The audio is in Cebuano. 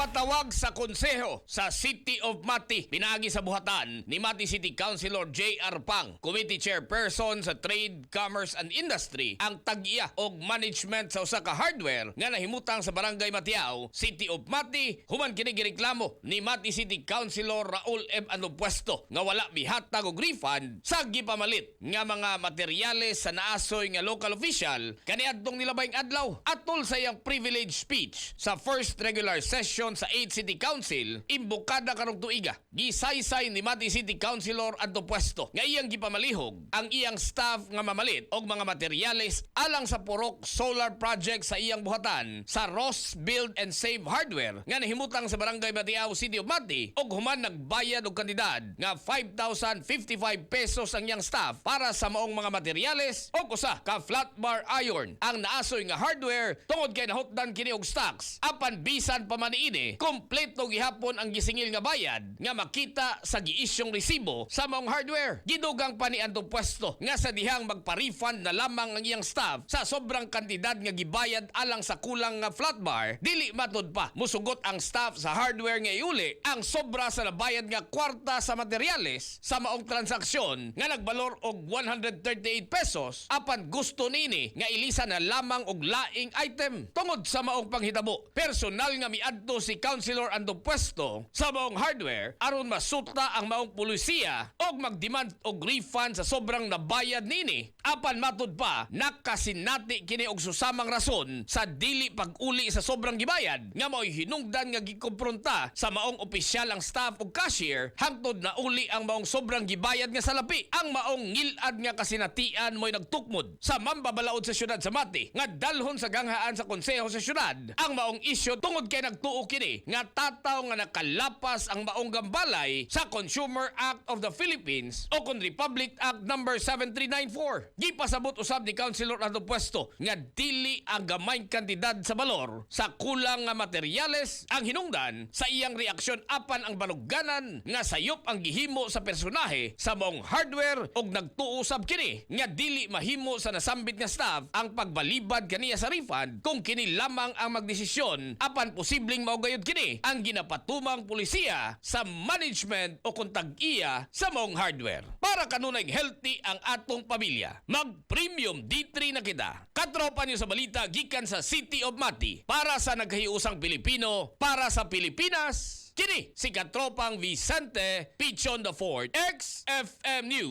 Gipatawag sa konseho sa City of Mati pinaagi sa buhatan ni Mati City Councilor J.R. Pang, Committee Chairperson sa Trade, Commerce and Industry, ang tag-iya og management sa usa ka hardware nga nahimutang sa Barangay Matiao, City of Mati, human kini gireklamo ni Mati City Councilor Raul M. Andopuesto nga wala mihatag og refund sa gipamalit nga mga materyales sa naasoy nga local official kaniadtong nilabayng adlaw. Atol sa iyang privilege speech sa first regular session sa 8 City Council imbukada karong tuiga, gisaysay ni Mati City Councilor Andopuesto nga iyang gipamalihog ang iyang staff nga mamalit og mga materyales alang sa Purok Solar Project sa iyang buhatan sa Ross Build and Save Hardware nga nahimutang sa Barangay Matiao, City of Mati, og human nagbayad og kantidad nga 5,055 pesos ang iyang staff para sa maong mga materyales og usa ka flat bar iron ang naasoy nga hardware tungod kay nahutdan kini og stocks. Apan bisan pa man niini, kompleto gihapon ang gisingil nga bayad nga makita sa giisyong resibo sa maong hardware. Gidugang pa ni Andopuesto nga sa dihang magpa-refund na lamang ang iyang staff sa sobrang kantidad nga gibayad alang sa kulang nga flat bar, dili matud pa musugot ang staff sa hardware nga iuli ang sobra sa nabayad nga kwarta sa materyales sa maong transaksyon nga nagbalor og 138 pesos, apan gusto nini nga ilisa na lamang og laing item. Tungod sa maong panghitabo, personal nga miadto si Councilor Andopuesto sa maong hardware aron masuta ang maong pulisiya og magdemand og refund sa sobrang nabayad nini. Apan matud pa, nakasinati kini og susamang rason sa dili pag-uli sa sobrang gibayad nga mao'y hinungdan nga gikompronta sa maong opisyal ang staff ug cashier hangtod na uli ang maong sobrang gibayad nga salapi. Ang maong ngilad nga kasinatian mo'y nagtukmod sa mambabalaod sa syudad sa Mati nga dalhon sa ganghaan sa konseho sa syudad ang maong isyu tungod kay nagtuo kini nga tataw nga nakalapas ang maong gambalay sa Consumer Act of the Philippines o kon Republic Act Number 7394. Gipasabot usab ni Councilor Andopuesto nga dili ang gamayng kantidad sa balor sa kulang nga materyales ang hinungdan sa iyang reaksyon, apan ang baluganan nga sayop ang gihimo sa personahe sa maong hardware, og nagtuo sab kini nga dili mahimo sa nasambit nga staff ang pagbalibad kaniya sa refund kung kini lamang ang magdesisyon, apan posibleng mao gayud kini ang ginapatumang pulisiya sa management o kung tag-iya sa maong hardware. Para kanunay healthy ang atong pamilya, mag Premium D3 na kita. Katropa niyo sa balita gikan sa City of Mati, para sa nagkahiusang Pilipino, para sa Pilipinas. Kini si Katropang Vicente Pichon the Fourth, XFM News.